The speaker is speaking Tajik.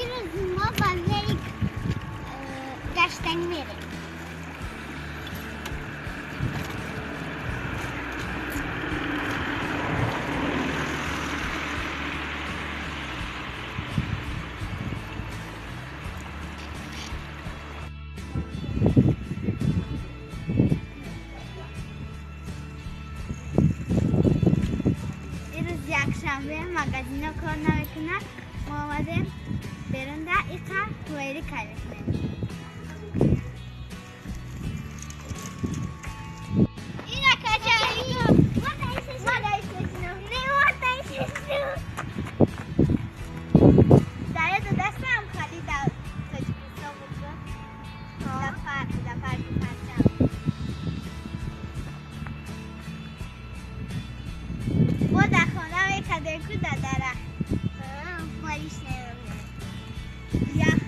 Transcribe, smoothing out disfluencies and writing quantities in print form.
Имрӯз мо ба велик гаштанӣ мерем. Ирӯз якшанбе, магазино кор намекунад. Мо омадем берун да иқа велика мекунем. Ина качали. Дарёду дастам хали дар Тоҷикистон буд. Дар парк, дар парки Парчам. Мо дар хона мекардем ку дар дарахт. Ях.